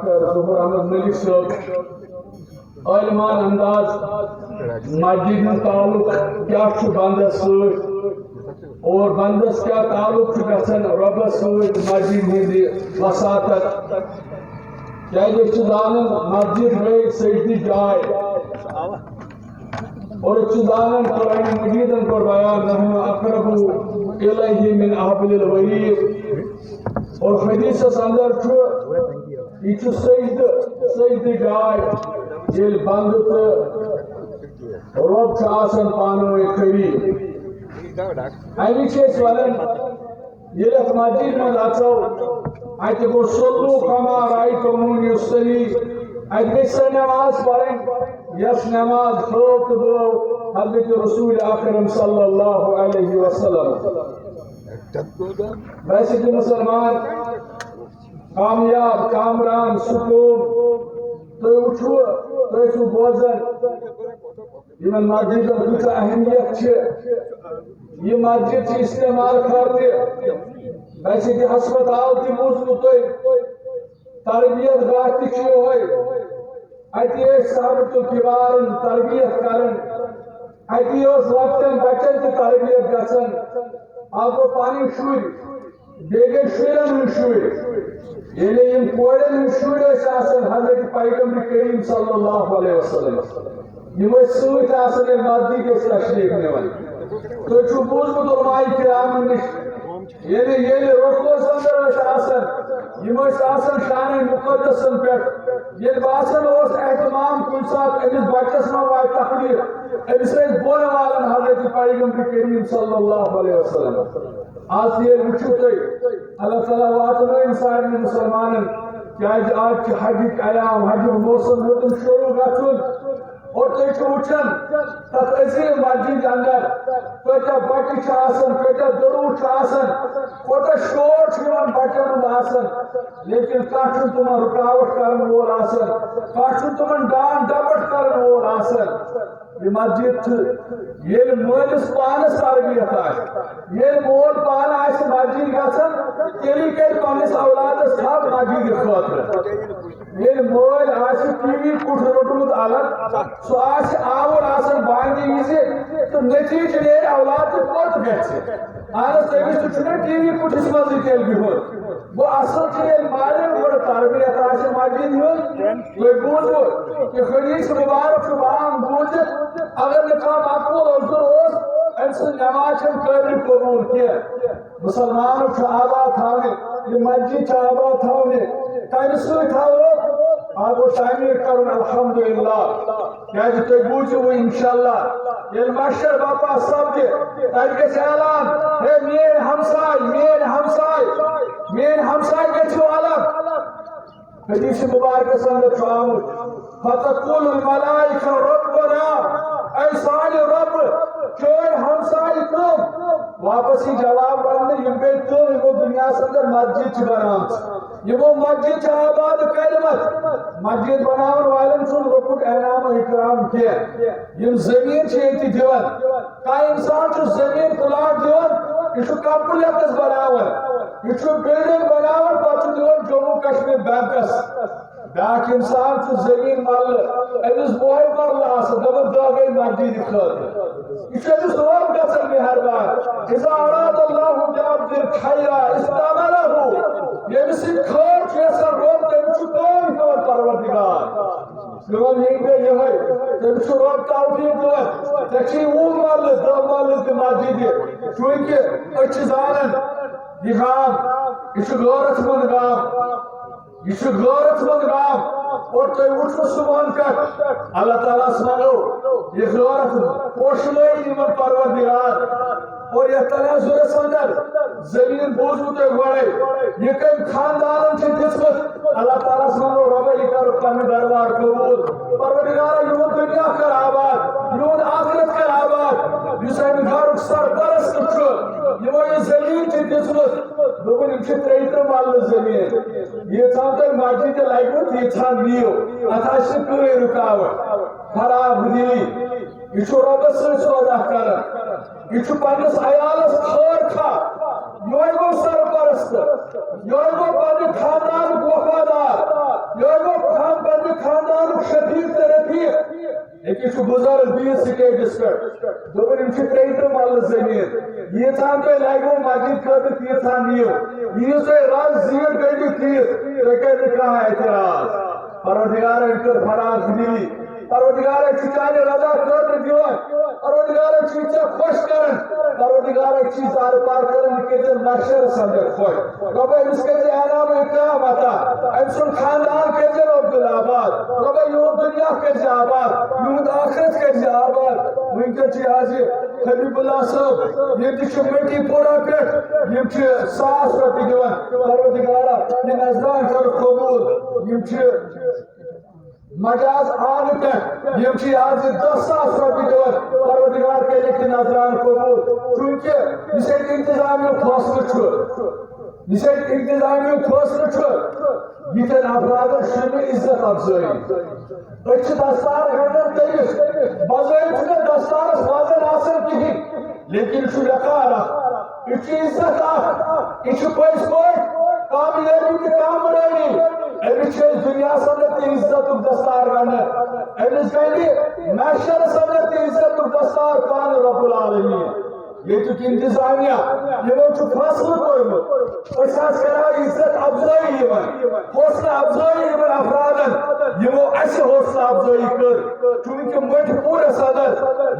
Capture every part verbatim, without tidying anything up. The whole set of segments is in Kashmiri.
ظہور احمد ملک صٲب عٲلمان انداز مسجد ہُنٛد تعلق کیٛاہ چھُ بندس سۭتۍ اور بندس کیٛاہ تعلق چھُ گژھان رۄبس سۭتۍ مسجد ہٕنٛدِ وساطت۔ کیٛازِ أسۍ چھِ زانان مسجد گٔے سجدٕ جاے۔ اور أسۍ چھِ زانان قرآن مجیدن کوٚر بیان، "نحن اقرب الیہ من حبل الورید۔" اور حدیثس اندر چھُ، یہِ چھُ سجدٕ، سجدٕ جاے، ییٚلہِ بندٕ تہٕ رۄب چھُ آسان پانہٕ ؤنۍ قریب۔ اَمہِ چھِ أسۍ وَنان، ییٚلہِ اَتھ مسجد منٛز اَژو، اَتہِ گوٚو، "صلوا کما رأیتمونی اصلی"، اَتہِ گژھِ سۄ نماز پَرٕنۍ، یۄس نماز ہٲو تہٕ بٲو حضرت رسول اکرم صلی اللہ علیہ وسلم۔ ویسے تہِ مُسلمان، کامیاب، کامران، سکوٗن، تُہۍ وٕچھِو، تُہۍ ٲسِو بوزان، یِمن مسجدن کۭژاہ اہمیت چھِ۔ یہِ مسجد چھِ استعمال کرنہِ۔ ویسے تہِ ہسپتال تہِ بوٗزمُت تۄہہِ، تربیت گاہ تہِ چھُ یِہوٚے۔ اَتہِ ٲسۍ صحابہ کِبارن تربیت کران۔ اَتی اوس لۄکٹٮ۪ن بچن تہِ تربیت گژھان۔ اکھ گوٚو پنٕنۍ شُرۍ، بیٚیہِ گٔے شُرٮ۪ن ہٕنٛدۍ شُرۍ۔ ییٚلہِ یِم کورٮ۪ن ہٕنٛدۍ شُرۍ ٲسۍ آسان حضرت پیغمبر کریم صلی اللہ علیہ وسلم، یِم ٲسۍ سۭتۍ آسان ییٚلہِ مسجد ٲسۍ تشریف نِوان۔ تُہۍ چھُو بوٗزمُت علماء کرامن نِش، ییٚلہِ، ییٚلہِ رۄخوس اندر ٲسۍ آسان، یِم ٲسۍ آسان شانہِ مقدسن پٮ۪ٹھ۔ ییٚلہِ باسان اوس اہتمام کُنہِ ساتہٕ أمِس بچس ما واتہِ تکلیف، أمِس ٲسۍ بۄن والان حضرت پیغمبر کریم صلی اللہ علیہ وسلم۔ آز ییٚلہِ وٕچھِو تُہۍ، اللہ تعالیٰ واتنٲوِن سارنٕے مُسلمانن، کیٛازِ آز چھِ حجٕکۍ ایام، حجُک موسم ہیوٚتُن شروٗع گژھُن۔ اور تُہۍ چھِو وٕچھان، تَتھ عظیٖم مسجد اندر کۭتیٛاہ بچہِ چھِ آسان، کۭتیٛاہ دُروٗ چھِ آسان، کوٗتاہ شور چھُ یِمن بچن ہُنٛد آسان، لیکن کانٛہہ چھُنہٕ تِمن رُکاوٹ کرن وول آسان، کانٛہہ چھُنہٕ تِمن ڈان ڈپٹ کرن وول آسان۔ یہِ مسجد چھِ، ییٚلہِ مٲلِس پانَس تربیت آسہِ، ییٚلہِ مول پانہٕ آسہِ مسجد گژھان، تیٚلی کرِ پننِس اولادس تھپھ مسجد خٲطرٕ۔ ییٚلہِ مٲلۍ آسہِ ٹی وی کُٹھ روٚٹمُت الگ، سُہ آسہِ آوُر آسان بانگہِ وِزِ، تہٕ نتیجہٕ نیرِ اولاد تہِ کوٚت گژھِ۔ اہن حظ، تٔمِس تہِ چھُنہ ٹی وی کُٹھِس منٛزٕے تیٚلہِ بِہُن۔ گوٚو، اصل چھُ ییٚلہِ مالٮ۪ن گۄڈٕ تربیت آسہِ مسجد ہُنٛد۔ تُہۍ بوٗزوٕ یہِ حدیث مبارک چھُ عام بوٗزِتھ، اگر نہٕ کانٛہہ مقبول عذر اوس، أمۍ سٕنٛز نماز چھَنہٕ قٲبلِ قبوٗل کینٛہہ۔ مُسلمانَن چھُ آباد تھاونہِ، یہِ مسجد چھِ آباد تھاونہِ، کَمہِ سۭتۍ تھاوو؟ اَتھ گوٚو تعمیٖر کَرُن، الحمدللہ۔ کیٛازِ تُہۍ بوٗزِو وۄنۍ اِنشاءاللہ، ییٚلہِ محشر برپا سپدِ، تَتہِ گژھِ اعلان، "ہے میٛٲنۍ ہمساے، میٛٲنۍ ہمساے، میٛٲنۍ ہمساے گٔژھِو الگ۔" حدیث مبارکس اندر چھُ آمُت، "فتقول الملائکہ ربنا"، اے سانہِ رب، چٲنۍ ہمسایہِ کٕم؟ واپس یی جواب وننہٕ، یِم گٔے تِم، یِمو دُنیاہس اندر مسجد چھِ بنٲومٕژ، یِمو مسجد چھِ آباد کٔرمٕژ۔ مسجد بناون والٮ۪ن چھُنہٕ لۄکُٹ انعام و اکرام کینٛہہ۔ یِم زٔمیٖن چھِ ییٚتہِ دِوان، کانٛہہ اِنسان چھُ زٔمیٖن پلاٹ دِوان، یہِ چھُ کمپلیکس بناوان، یہِ چھُ بلڈنگ بناوان، پتہٕ چھُ دِوان جموں کشمیر بینکس۔ بیٛاکھ اِنسان چھُ زٔمیٖن مرلہٕ، أمِس وُہے مرلہٕ آسان، دَپان، "دَہ گٔے مسجدِ خٲطرٕ۔" یہِ چھُ أمِس رۄب گژھان مہربان۔ "اذا اراد اللہ بعبد خیرا استعملہ"، ییٚمِس سۭتۍ خٲر چھُ یژھان رۄب، تٔمِس چھُ کٲم ہٮ۪وان پروردگار۔ میون یہِ گٔے یِہوٚے، تٔمِس چھُ رۄب توفیٖق دِوان۔ ژےٚ چھِی وُہ مرلہٕ، دَہ مرلہٕ تہِ مسجدِ، چوٗنٛکہِ أسۍ چھِ زانان، یہِ گام، یہِ چھُ غٲرتھ منٛد گام۔ یہِ چھُ غٲرتھ منٛد گام۔ اور تُہۍ وٕچھِو صُبحن پٮ۪ٹھ اللہ تعالیٰ ہَس منٛگو یہِ غٲرتھ پوشہٕ لٲگِتھ یِمن پروردگار۔ اور یَتھ تناظرس اندر زٔمیٖن بوٗزوٕ تۄہہِ گۄڈَے، یہِ کٔمۍ خاندانن چھِ دِژمٕژ۔ اللہ تعالیٰ ہَس منٛگو، رۄبا، یہِ کَرُکھ پننہِ دربار قبوٗل۔ پروردگارا، یِہُنٛد دُنیا کر آباد، یِہُنٛد آخرت کر آباد۔ یُس اَمہِ گرُک سرپرست چھُ، یِمو یہِ زٔمیٖن چھِ دِژمٕژ، دوٚپُن، یِم چھِ ترٛیٚیہِ ترٕٛہ مرلہٕ زٔمیٖن۔ ییٖژہن تۄہہِ مسجدِ لگِوٕ، تیٖژہن نِیِو۔ اتھ آسہِ نہٕ کٕہٕنۍ رُکاوٹ۔ خراب دِلی۔ یہِ چھُ رۄبس سۭتۍ سودا کران۔ یہِ چھُ پننِس عیالس خٲر خواہ۔ یِہوٚے گوٚو سرپرست۔ یِہوٚے گوٚو پننہِ خاندانُک وفادار۔ یِہوٚے أکِس چھُ بُزرگ بیٚیِس سٹیجَس پٮ۪ٹھ۔ دوٚپُن، یِم چھِ ترٛیٚیہِ ترٕٛہ مرلہٕ زٔمیٖن۔ ییٖژہَن تۄہہِ لَگِوٕ مسجد خٲطرٕ، تیٖژہَن نِیِو۔ ییٖژ تۄہہِ رَز زیٖٹھ گٔنٛڈِو، تیٖژ۔ تۄہہِ کَرِ نہٕ کانٛہہ اعتراض۔ پروردگارَن کٔر فراخ دِلی۔ پروردگارَن چھُ چانہِ رضا خٲطرٕ دِوان۔ پروردگارَن چھُ ژےٚ خۄش کران۔ پروردگارَن چھُ زارٕ پار کران، یہِ کٔرۍ زِ محشرَس اندر خۄش۔ رۄبا، أمِس کٔرۍ زِ انعام اکرام عطا۔ أمۍ سُنٛد خاندان کٔرۍ زِ رۄب دِل آباد۔ رۄبا، یِہُنٛد دُنیا کٔرۍ زِ آباد۔ یِہُنٛد آخرت کٔرۍ زِ آباد۔ وٕنکٮ۪ن چھِ حظ یہِ حبیب اللہ صٲب، ییٚتہِ چھِ مٔٹی پورہ پٮ۪ٹھ، یِم چھِ ساس رۄپیہِ دِوان۔ پروردگارا، یہِ نذران کر قبول۔ یِم چھِ مجاز آنہٕ پٮ۪ٹھ، یِم چھِ آز دَہ ساس رۄپیہِ دِوان۔ پروردگار کٔرِکھ یہِ نذران قبول۔ چوٗنٛکہِ یُس اَتہِ انتظامیُک فٲصلہٕ چھُ، یُس اَتہِ انتظامیُک فٲصلہٕ چھُ، یِتھٮ۪ن افرادن چھُنہٕ عزت افزٲیی۔ أسۍ چھِ دستار گنٛڈان تٔمِس، بظٲہِر چھُنہٕ دستارس وزن آسان کِہیٖنۍ۔ لیکن یہِ چھُ وقار اکھ، یہِ چھُ عزت اکھ، یہِ چھُ پٔزۍ پٲٹھۍ کامیٲبی تہٕ کامرٲنی۔ أمِس چھِ أسۍ دُنیاہَس اندر تہِ عزتُک دستار گنٛڈان، أمِس گنٛڈِ محشرَس اندر تہِ عزتُک دستار پانہٕ رب العالمین۔ ییٚتیُک انتظامیہ، یِمو چھُ فٲصلہٕ کوٚرمُت، أسۍ حظ کرو عزت افزٲیی یِمن، حوصلہٕ افزٲیی یِمن افرادن، یِمو اَسہِ حوصلہٕ افزٲیی کٔر۔ چوٗنٛکہِ مٔٹھۍ پوٗرس اندر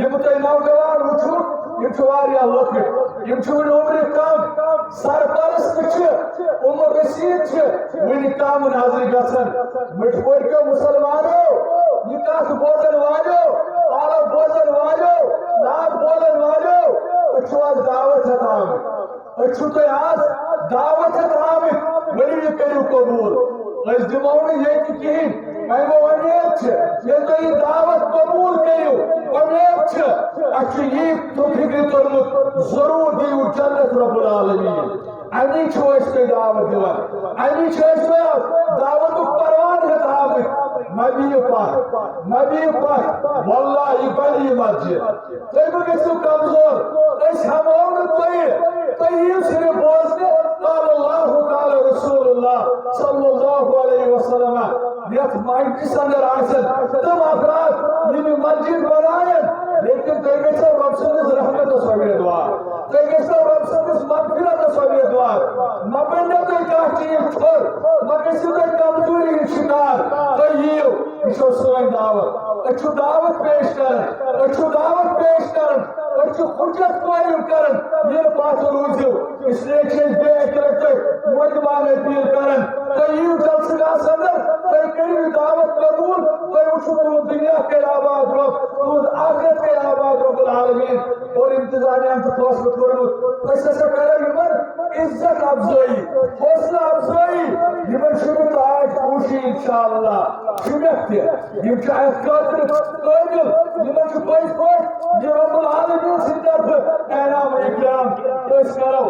یِم تۄہہِ نوجوان وٕچھِو، یِم چھِ واریاہ لۄکٕٹۍ، یِم چھِ وُنہِ عمرِ کم، سرپرست چھِ، عمر رسید چھِ، وُنہِ کم نظرِ گژھن۔ مٔٹھۍ پورکیو مسلمانو، یہِ کتھ بوزن والیو، تالو بوزن والیو، نعت بولن والیو، أسۍ چھِو از دعوت ہٮ۪تھ آمٕتۍ۔ أسۍ چھِو تۄہہِ آز دعوت ہٮ۪تھ آمٕتۍ، ؤلِو یہِ کٔرِو قبوٗل۔ أسۍ دِمو نہٕ ییٚتہِ کِہیٖنۍ۔ وۄنۍ گوٚو، وۄمید چھِ، ییٚلہِ تۄہہِ یہِ دعوت قبوٗل کٔرِو، وۄمید چھِ، اَسہِ چھُ یی تہٕ فِکرِ توٚرمُت، ضروٗر دِیِو جنت رب العالمین۔ اَمی چھُ أسۍ تۄہہِ دعوت دِوان، اَمی چھِ أسۍ تۄہہِ دعوتُک پروان ہٮ۪تھ آمٕتۍ۔ مہ بِہِو پَتھ، مہ بِہِو پَتھ، واللہ یہِ بَنہِ یہِ مسجد۔ تُہۍ مہٕ گٔژھِو کمزور، أسۍ ہٮ۪مو نہٕ تۄہہِ، تُہۍ یِیِو صرف بوزنہِ قال اللہ قال رسول اللہ صلی اللہ علیہ وسلم۔ یتھ مجلس اندر آسن تِم افراد یِم یہِ مسجد بناون، لیکن تُہۍ گٔژھِو رۄب سٕنٛدِس رحمتس امیدوار، تُہۍ گٔژھِو رۄب سٕنٛدِس مغفرتس امیدوار۔ مہ بٔنِو تُہۍ کانٛہہ چیٖز ژھوٚر، مہ گٔژھِو تُہۍ کمزوری ہُنٛد شکار۔ تُہۍ یِیِو، یہِ چھو سٲنۍ دعوت۔ أسۍ چھِ دعوت پیش کران، أسۍ چھِ دعوت پیش کران، أسۍ چھِ حجت قٲیِم کران۔ یِنہٕ پتھ روٗزِو، اس لیے چھِ أسۍ بیٚیہِ اَکہِ لَٹہِ تۄہہِ مودبانہٕ اپیل کران، تُہۍ یِیِو جلسہٕ گاہَس اندر، تُہۍ کٔرِو یہِ دعوت قبوٗل، تُہۍ وٕچھِو تُہُنٛد دُنیا کَرِ آباد رۄب، تُہُنٛد آخرت کَرِ آباد رۄب العالمین۔ اور انتظامیہ ہَن چھُ فٲصلہٕ کوٚرمُت، أسۍ ہسا کرو یِمن عزت افزٲیی، حوصلہٕ افزٲیی، یِمن چھُ یہِ تاج پوشی انشاءاللہ، چھُ مےٚ تہِ۔ یِم چھِ اَتھ خٲطرٕ قٲبِل، یِمن چھُ پٔزۍ پٲٹھۍ یہِ رب العالمین سٕنٛدِ طرفہٕ انعام و اکرام۔ أسۍ کرو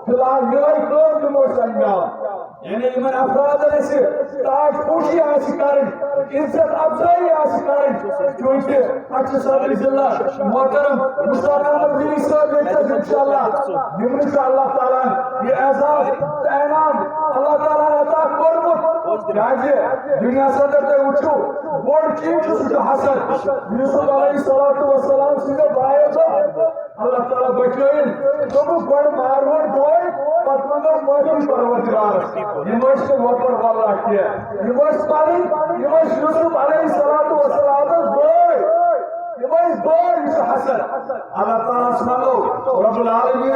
فی الحال یِہوٚے کٲم، دِمو أسۍ انجام۔ یعنی یِمن افرادن اَسہِ تاج پوشی آسہِ کرٕنۍ، عزت افزٲیی آسہِ کرٕنۍ، چونکہ اَسہِ چھُ صدر ضلع محترم مشتاق احمد ولی صٲب ییٚتہِ تھَس، انشاءاللہ۔ یِمن چھُ اللہ تعالیٰ ہن یہِ اعزاز تہٕ انعام اللہ تعالیٰ ہن عطا کوٚرمُت۔ کیازِ دُنیاہس اندر تُہۍ وٕچھِو، بوٚڑ چیٖز چھُ، سُہ چھُ حسد۔ یوسف علیہ الصلوۃ والسلام سٕنٛدیو بایو دوٚپ، اللہ تعالیٰ بچٲیِن، دوٚپُکھ، گۄڈٕ مارہون بوے، پتہٕ منٛگو معٲفی پروردگارس۔ یِم ٲسۍ نہٕ وۄپر واللہ کینٛہہ، یِم ٲسۍ پنٕنۍ، یِم ٲسۍ یوسف علیہ الصلوۃ والسلامس بٲے۔ یِم ٲسۍ بٲے، یہِ چھُ حسد۔ اللہ تعالیٰ ہس منٛگو رب العالمین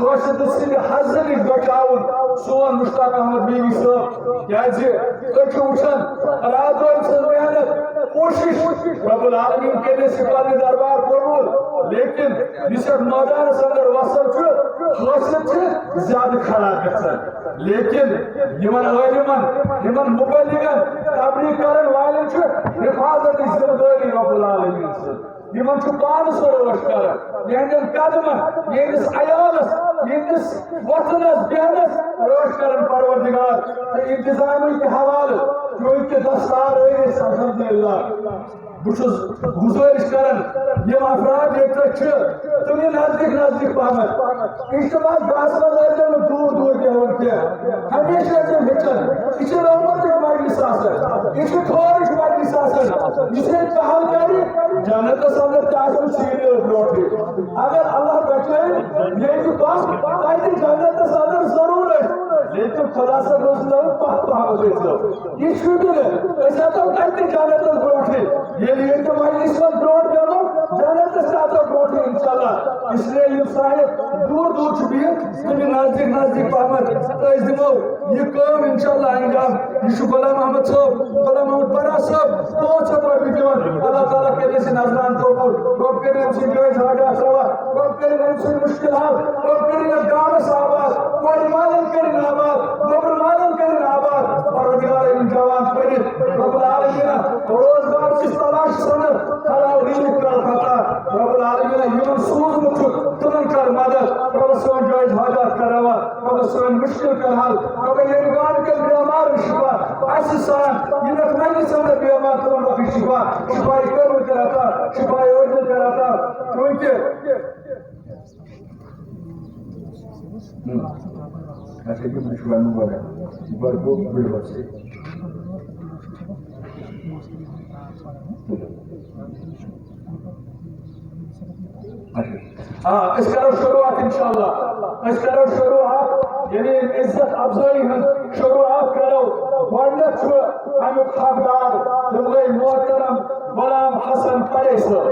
حسد سٕنٛدِ حسدٕ نِش بچاوُن سون مشتاق احمد بیگی صٲب۔ کیازِ تُہۍ چھِو وٕچھان، راتھ دۄہ أمۍ سٕنٛز محنت، کوٗشِش، رب العالمین کٔرِنَس یہِ پننہِ دربار قبوٗل۔ لیکن یُس یتھ مٲدانس اندر وسان چھُ، حٲصِل چھِ زیادٕ کھڑا گژھان۔ لیکن یِمن عٲلمن، یِمن مبلغن، تبلیغ کرن والٮ۪ن چھُ حفاظتٕچ ذمہٕ دٲری رب العالمین سٕنٛز۔ یِمن چھُ پانس رٲچھ کران، یِہنٛدٮ۪ن قدمن، یِہنٛدِس عیالس، یِہنٛدِس وۄتھنس بیہنس رٲچھ کران پروردگار۔ تہٕ انتظامٕکۍ حوالہٕ، چونکہ دستار ٲسۍ الحمدللہ۔ بہٕ چھُس گُزٲرِش کران، یِم افراد ییٚتہِ چھِ، تِم یِن نزدیٖک نزدیٖک پہمتھ۔ اجتماعس گاہس منٛز ٲسۍزیو نہٕ دوٗر دوٗر بیٚہوان کینٛہہ۔ ہمیشہِ ٲسۍزیو ہیٚچھان۔ یہِ چھِ رحمتٕچ مجلس آسان، یہِ چھِ خٲرٕچ مجلس آسان۔ یُس ییٚتہِ پہل کرِ، جنتس اندر تہِ آسہِ سیٖڑھی برونٛٹھٕے۔ اگر اللہ بچٲیِن، ییٚتہِ پتھ تتہِ جنتس اندر ضرور آسہِ، لیکن خدا صٲب اوس نہٕ پتھ پہمتھ گٔژھِتھ۔ یہِ چھُ نہٕ، أسۍ ہٮ۪کو تتہِ تہِ جنتس برونٛٹھٕے۔ ییٚلہِ ییٚتہِ مجلس منٛز برونٛٹھ بیٚہمو، جنتس تہِ آسو برونٛٹھٕے انشاءاللہ۔ اس لیے یِم سانہِ دوٗر دوٗر چھِ بِہِتھ، تِم یِن نزدیٖک نزدیٖک پہمتھ، تہٕ أسۍ دِمو یہِ کٲم انشاءاللہ انجام۔ یہِ چھُ غلام محمد صٲب، غلام محمد پرہ صٲب، پانٛژھ ہتھ رۄپیہِ دِوان۔ اللہ تعالیٰ کٔرِنۍ أمۍ سٕنٛدۍ نذران قبوٗل۔ رۄب کٔرِنۍ أمۍ سٕنٛدۍ جٲیز حاجات روا۔ رۄب کٔرِنۍ أمۍ سٕنٛدۍ مُشکِلات۔ رۄب کٔرِنۍ یَتھ گامَس آباد۔ کورِ مالٮ۪ن کٔرِنۍ آباد۔ گوٚبرٕ مالٮ۪ن کٔرِنۍ آباد۔ پروردگار، یِم جوان پٔرِتھ، رۄب العالمیٖن، روزگار کِس تلاشَس اندر حلال رزق کر عطا۔ رۄب العالمیٖن، یِمَن سوٗزمُت چھُ، تِمَن کر مدد۔ رۄب سون جٲیز حاجات کر روا۔ رۄب سٲنۍ مُشکِل کر حل۔ رۄب ییٚمہِ گامہٕ کٮ۪ن بیمارن شفا، اَسہِ سان یِم یَتھ مجلسہِ اندر بیمار تِمن بخش شفا، شفا کٲمِل کر عطا، شفا عاجل کر عطا۔ چونکہ اچھا، یِم چھِ وَنان گۄڈٕ، گۄڈٕ گوٚو بٕڈٕ بَب سۭتۍ۔ آ، أسۍ کرو شروٗعات انشاءاللہ۔ أسۍ کرو شروٗعات، یعنی عزت افزٲیی ہٕنٛز شروٗعات کرو۔ گۄڈٕنیتھ چھُ اَمیُک حقدار، یِم گٔے محترم غلام حسن پرے صٲب۔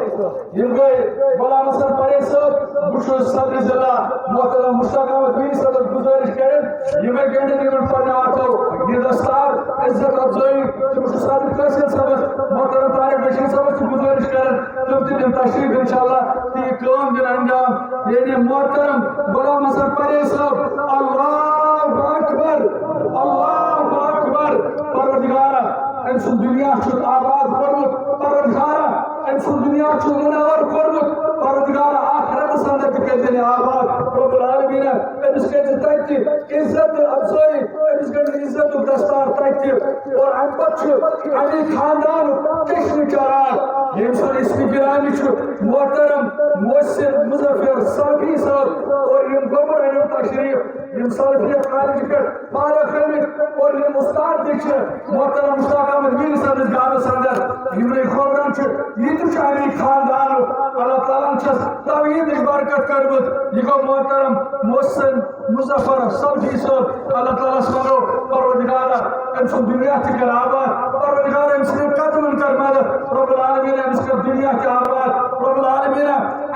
یِم گٔے غلام حسن پرے صٲب۔ بہٕ چھُس صدر ضلع محترم مشتاق احمد میٖر صٲبَس گُزٲرِش کران، یِمے گنٛڈن یِمن پننہِ اَتھو یہِ دستار عزت افزٲیی۔ تِم چھِ صدر تحصیل صٲبَس، محترم طارق بشیر صٲبَس تہِ گُزٲرِش کران، تِم تہِ دِن تشریف انشاءاللہ، تہٕ یہِ کٲم دِن انجام۔ یعنی محترم غلام حسن پرے صٲب، اللہ اکبر، اللہ اکبر۔ پروردگارا، أمۍ سُنٛد دُنیا چھُ آباد کوٚرمُت۔ پروردگارا، أمۍ سُنٛد دُنیا چھُ منور کوٚرمُت۔ پروردگارا، آخرتس اندر تہِ کٔرۍ زِ آباد۔ رب العالمین، أمِس کٔرۍ زِ تتہِ تہِ عزت تہٕ افزٲیی، أمِس گٔے عزتُک دستار تتہِ تہِ۔ اور امہِ پتہٕ چھُ امی خاندانُک چشمہ چراغ، ییٚمہِ سُنٛد اسمِ گرامی چھُ محترم محسن مظفر سلفی صٲب، اور یِم گوٚبُر انیو تشریف، یِم سلفیہ کالج پٮ۪ٹھ فارغ گٔمٕتۍ، اور یِم استاد تہِ چھِ محترم مشتاق احمد میٖر صٲبنِس گامس اندر، یِمنٕے گوٚبرن چھُ، یہِ تہِ چھُ امی خاندانُک۔ اللہ تعالیٰ ہن چھس توحیدٕچ برکت کٔرمٕژ۔ یہِ گوٚو محترم محسن مظفر سبزی صٲب، اللہ تعالیٰ ہس ونو، پروردگارا، أمۍ سُنٛد دُنیا تہِ کر آباد، پروردگارا، أمۍ سٕنٛدٮ۪ن قدمن کر مدد، رب العالمین، أمِس کر دُنیا تہِ آباد، رب العالمین،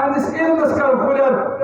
أمِس علمس کر ہُرٮ۪ر۔